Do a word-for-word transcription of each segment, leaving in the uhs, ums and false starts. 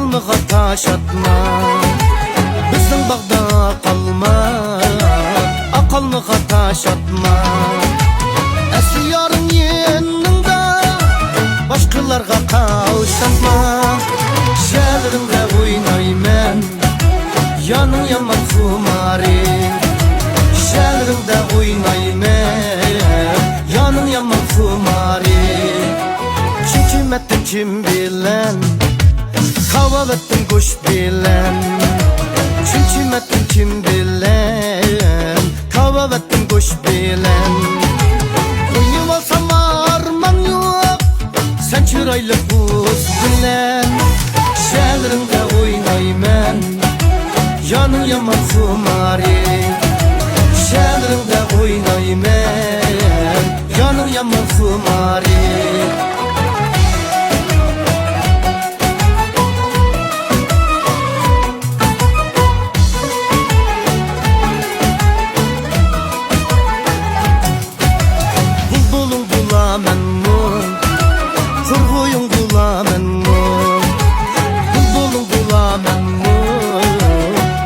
قالمىغا تاش ئاتما، بىزنىڭ باغدا قالما، ئاقالمىغا تاش ئاتما. ئەسلى يارىڭ يېنىڭدا، باشقىلارغا قاۋشاتما. شەھەرلىرىڭدە ئوينايمەن، يارنىڭ يامان خۇمارى. شەھەرلىرىڭدە ئوينايمەن، يارنىڭ يامان خۇمارى. چىم-چىم ئەتتىم كىم بىلەن، كاۋاپ ئەتتىم گۆش بىلەن. چىم-چىم ئەتتىم كىم بىلەن، كاۋاپ ئەتتىم گۆش بىلەن. ئوينىۋالسام ئارمان يوق، سەن چىرايلىق قىز بىلەن. شەھەرلىرىڭدە ئوينايمەن، يارنىڭ يامان خۇمارى. شەھەرلىرىڭدە ئوينايمەن، يارنىڭ يامان خۇمارى. بۇلبۇلۇڭ بولامەنمۇ، خۇرغۇيۇڭ بولامەنمۇ؟ بۇلبۇلۇڭ بولامەنمۇ،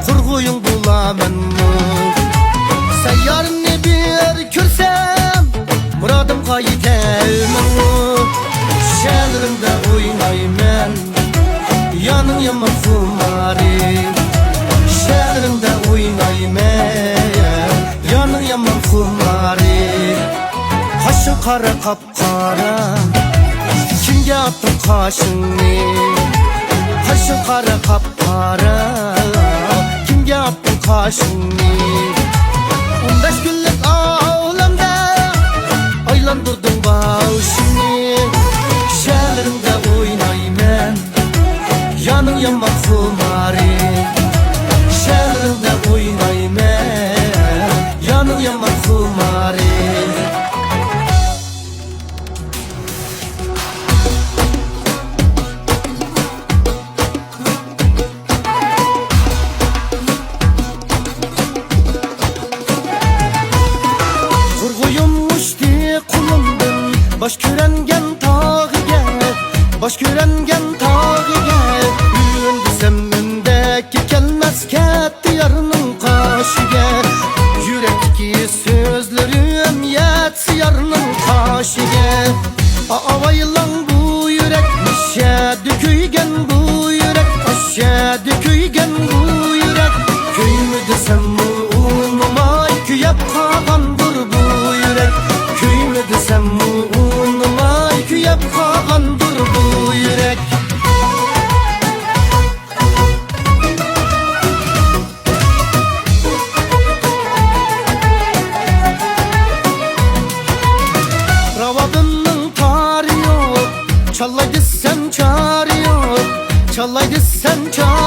خۇرغۇيۇڭ بولامەنمۇ؟ سەييارىمنى بىر كۆرسەم، مۇرادىمغا يېتەرمەنمۇ؟ شەھەرلىرىڭدە ئوينايمەن، يارنىڭ يامان خۇمارى. شەھەرلىرىڭدە ئوينايمەن، يارنىڭ يامان خۇمارى. قاشىڭ قارا قاپقارا، كىمگە ئاتتىڭ قاشىڭنى؟ قاشىڭ قارا قاپقارا، كىمگە ئاتتىڭ قاشىڭنى؟ ئون بەش كۈنلۈك ئالەمدە ئايلاندۇردۇڭ باشىمنى. شەھەرلىرىڭدە ئوينايمەن، يارنىڭ يامان خۇمارى. شەھەرلىرىڭدە ئوينايمەن، يارنىڭ يامان خۇمارى. خۇرغۇيۇم ئۇچتى قولۇمدىن، باش كۆرەنگەن تاغىگە، باش كۆرەنگەن تاغىگە. ئۈندىسەم ئۈندەككە كەلمەس، كەتتى يارنىڭ قاشىگە. يۈرەكتىكى سۆزلىرىم يەتسە يارنىڭ قاشىگە. ئاۋايلاڭ بۇ يۈرەك، نەشەدە كۆيگەن بۇ يۈرەك، نەشەدە كۆيگەن بۇ يۈرەك. كۆيمىدى سەنمۇ ئۇنىماي، كۆيۈپ قالغاندۇر بۇ يۈرەك. كۆيمىدى سەنمۇ ئۇنىماي، كۆيۈپ قالغاندۇر بۇ يۈرەك. راۋابىمنىڭ تارى يوق، چالاي دېسەم چارە يوق، چالاي دېسەم چارە